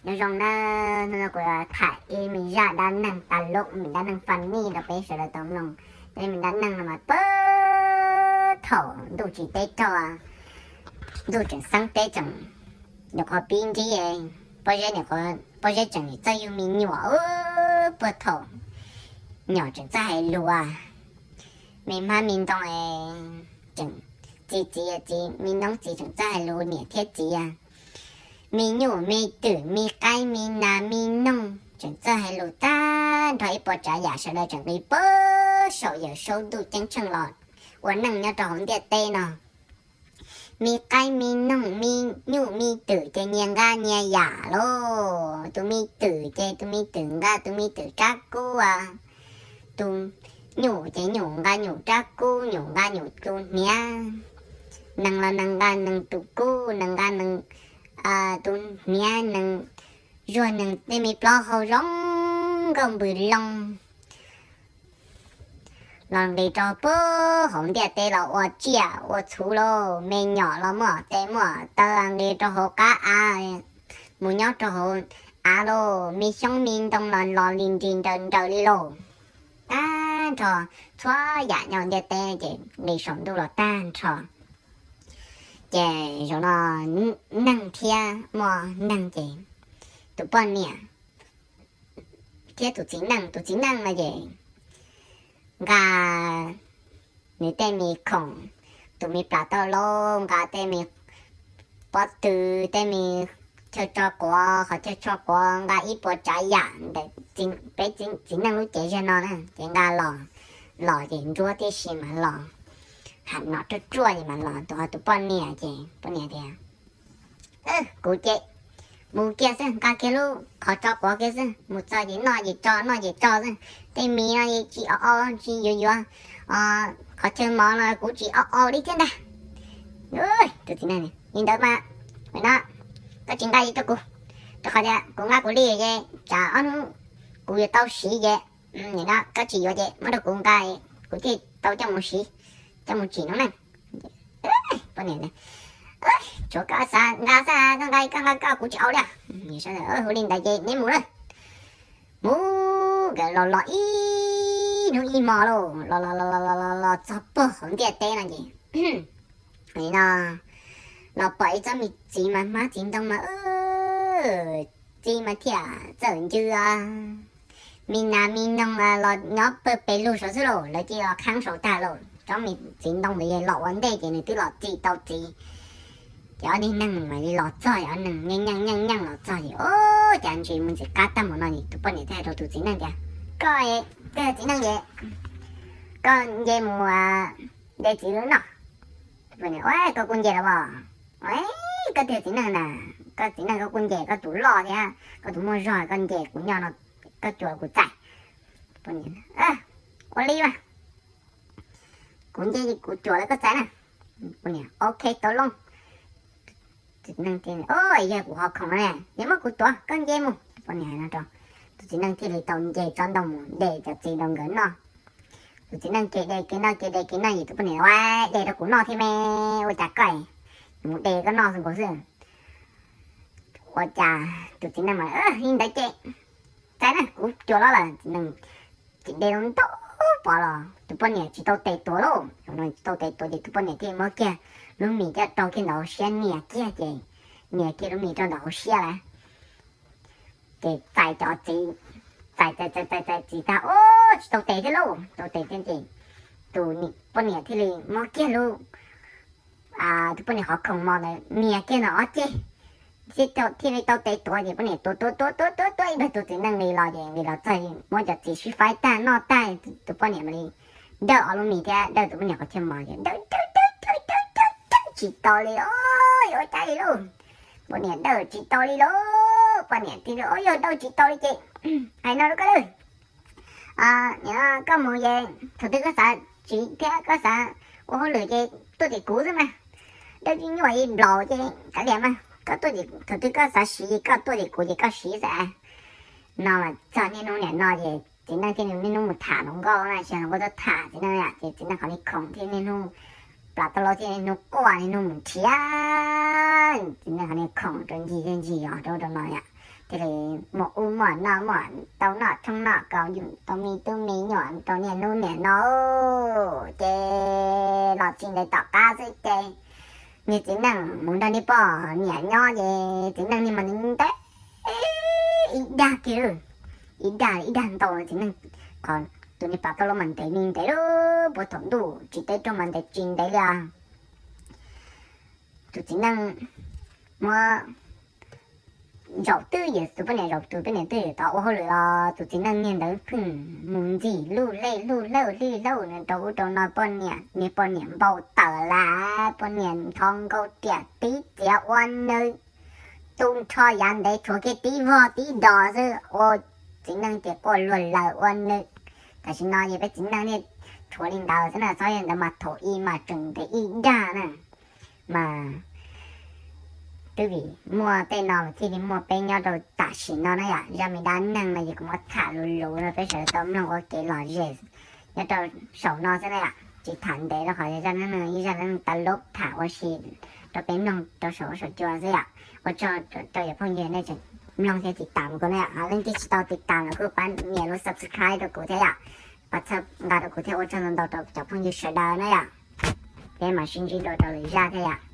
Nyob zoo nawb, hnub no kuv tham ib me zaj dab neeg tas lub, me dab neeg funny rau peb sawv daws tau mloog. Tej me dab neeg no mas puag thaum ntuj tsis teb raug, ntuj tseem xeeb teb tseem nyuam qhuav pib ntsib, pob zeb, pob zeb tseem txawj yug me nyuam, puag thaum nyuam tseem txawj hais lus, me hmab me ntoo tseem, txiv txiv txiv me noob txiv tseem txawj hais lus niam thiab txiv, me nyuj me twm me qaib me nas me noog tseem txawj hais lus tag nrho ib puas tsav yam sawv daws tseem nqis puag saum yawm saub ntuj ceeb tsheej los ua neej nyob rau hauv ntiaj teb no. Me qaib me noog me nyuj me twm ces nyias nqa nyias yam lauj. Tus me twm ces tus me twm nqa tus me twm rab kub, tus nyuj ces nyuj nqa nyuj rab kub, nyuj nqa nyuj tus hniav, nees los nees nqa nees tus kub, nees nqa nees tus hniav, nees zuag, nees tej me plaub hau zoo nkauj npws loo los nqis rau puag hauv ntiaj teb los ua tsiaj ua txhu lauj. Me nyuam los muaj tes muaj taw nqis rau hauv qab av, mus nyob rau hauv av lauj. Me xyoob me ntoo los los li nris nraws nraws li lauj. Tag nrho txhua yam nyob ntiaj teb ces nqis saum ntuj los tag nrho. Ces zaum no neeg thiab muaj neeg ces tus poj niam thiab tus txiv neej, tus txiv neej no ces nqa nws tej me khoom, tus me plas tauj laub, nqa tej me pob tw, tej me chaw tso quav, qhov chaw tso quav, nqa ib puas tsav yam ntawm peb txiv neej lub cev ziag no na ces nqa los, los ces ntsuab tib si mas los, ham no ruaj ruaj ces mas los. Tus ho tus poj niam ces poj niam tias, kuv ces mus kiag xwb, nqa kiag lub qhov tso quav kiag xwb, mus txog ces noj ces tso, noj ces tso xwb. Tej mis no tsis o o, tsis yuav yuav, qhov chaw mov no kuv tsis o o li thiab ntag. Tus txiv neej, li ntawd mas no koj tsis nqa li rau kuv, rau qhov tias kuv nqa kuv li ces tsam ob hnub kuv yuav tau siv ces no koj tsis yuav ces muab rau kuv nqa, kuv thiaj tau coj mus siv, coj mus tsim noob neej. Poj niam, tsuav koj xav nqa xwb, koj nqa, koj nqa koj, kuv tsis au li. Hu li ntawd ces neb mus lawm. Mus nkawd los los ib hnub ib hmo lauj, los los los los los los txog puag hauv ntiaj teb no ces no los pom ib tsob me txiv mas hmab txiv ntoo mas txiv mas thiaj txawm ncw, me nas me noog los nyob pawg pes lug saud xwb lauj, lawv cia li los kheeb saud tag lauj. Tsob me txiv ntoo ntawd los ua ntej ces nws twb los txi tau txiv. Ces ob niag neeg mam li los txog, ob neeg nyeej nyeej nyeej los txog ces ua cas ntsis mus ntxim qab tag mus no es tus poj niam thiaj hais rau tus txiv neej tias, koj, koj yog txiv neej ces koj nce mus de txiv lub noj. Koj kuj nce los as, koj twb yog txiv neej na, koj txiv neej koj kuj nce koj tus loj thiab koj tus muaj zog, koj nce kuv nyob no koj cuam kuv txais. Ua li mas kuv nce kuv cuam lawv koj txais na. Ok, tau loo. Yog kuv qhov khoom no, yog muab kuv tuav, koj nce mus. Tus poj niam hais no rau, tus txiv neej thiaj li tau nce tsob ntoo mus de cov txiv rau nkawd noj. Tus txiv neej kev de kev noj, kev de kev noj es tus poj niam, ua de rau kuv noj thiab me, ua cas koj mus de koj noj xwb nkaus xwb. Ua cas tus txiv neej mas, li ntawd ces txais na, kuv cuam los lawm. Txiv neej ces de los ntau pov los tus poj niam tsis tau tes tuav lauj. Tsis tau tes tuav ces tus poj niam thiaj muab kiag lub mis coj rau kiag ntawm hauv siab nias kiag ces nias kiag lub mis rau ntawm hauv siab lawm. Ces txais cov txiv, txais txais txais txais txiv tag, ua tsis tau tes thiab lauj, tsis tau tes thiab ces tus poj niam thiaj li muab kiag lub, tus poj niam qhov khoom mos ntawd nias kiag ntawm ob ceg, thiaj li tau tes tuav ces poj niam tuav tuav tuav tuav tuav ib pliag tus txiv neej li los ces li los txog muab cov txiv sib faib tag noj tag, tus poj niam mam li dawj ob lub mis thiab dawj tus poj niam qhov chaw mos ces dawj dawj dawj dawj dawj dawj tsis tau li lauj, yuav ua cas li lauj. Poj niam dawj tsis tau li lauj, poj niam tias, yog dawj tsis tau li ces hais no rau koj lawm, koj mus ces thaum twg koj xav siv thiab koj xav ua hauj lwm ces tuaj tim kuv xwb mas. Dawj nyuaj ib nplaus ces kav liam mas koj tuaj, thaum twg koj xav siv ces koj tuaj tim kuv ces koj siv xwb. No mas txog niaj hnub niam no ces txiv neej thiaj niaj hnub mus tham hluas nkauj na, tsis hluas nkauj tuaj tham txiv neej ces txiv neej qhov niag khoom thiaj niaj hnub, plas tau los thiaj niaj hnub quaj niaj hnub mus nrhiav. Txiv neej qhov niag khoom rau ncig thiaj ncig os rau rau no yom. thiaj li muaj ub muaj no, muaj tau noj tshoob noj kos, yus tau me tub me nyuam rau niaj hnub niaj no. Ces los tsis ntev tom qab xwb ces niag txiv neej mus nrog niag poj niam nyob ces txiv neej niag mas ntev ib dag kiag, ib dag ib dag ntau txiv neej, qhov tus niag pam tau los mas ntev li ntev lawm, puag thaum ntuj tsis teb rau mas ntev tsis ntev li. Tus txiv neej muab zaum twb yog tus poj niam zaum tus poj niam twb yuav tau ua hauj lwm los tus txiv neej niag ntawd pheej mus ntxig luj lej luj lawj hli hlauj rau ub rau no poj niam, niag poj niam npau taws lawm, poj niam nthov nkaus riam tib txiav ua nws tu nrho yav ntev tshuav kiag tib vog tib dos xwb ua txiv neej ces quaj luag lawm ua nws. Tam sim no ces peb txiv neej niaj tshuav li ntawd xwb na, txhob yog ntawd mas thaum ub mas tseem ntev ib dag na. Mas twb vim muaj tej no thiaj li muaj peb nyob rau tam sim no na yom. Zaj me dab neeg no ces kuv muab tham luv luv rau peb sawv daws tau mloog ua kev lom zem nyob rau saum no xwb na yom, tsis tham ntev rau qhov zaj dab neeg ib zaj dab neeg tas lub tham ua si rau peb mloog rau saum huab saum cua xwb yom. Ua tsaug rau cov phooj ywg nej tseem mloog thiab tiv tam kuv na yom. Leej twg tsis tau tiv tam los kuj pab nias lub subscribe rau kuv thiab yom, pab txhawb nqa rau kuv thiab. Ua tsaug ntau ntau rau cov phooj ywg sawv daws na yom. Peb mam sib ntsib dua rau lwm zaj thiab yom.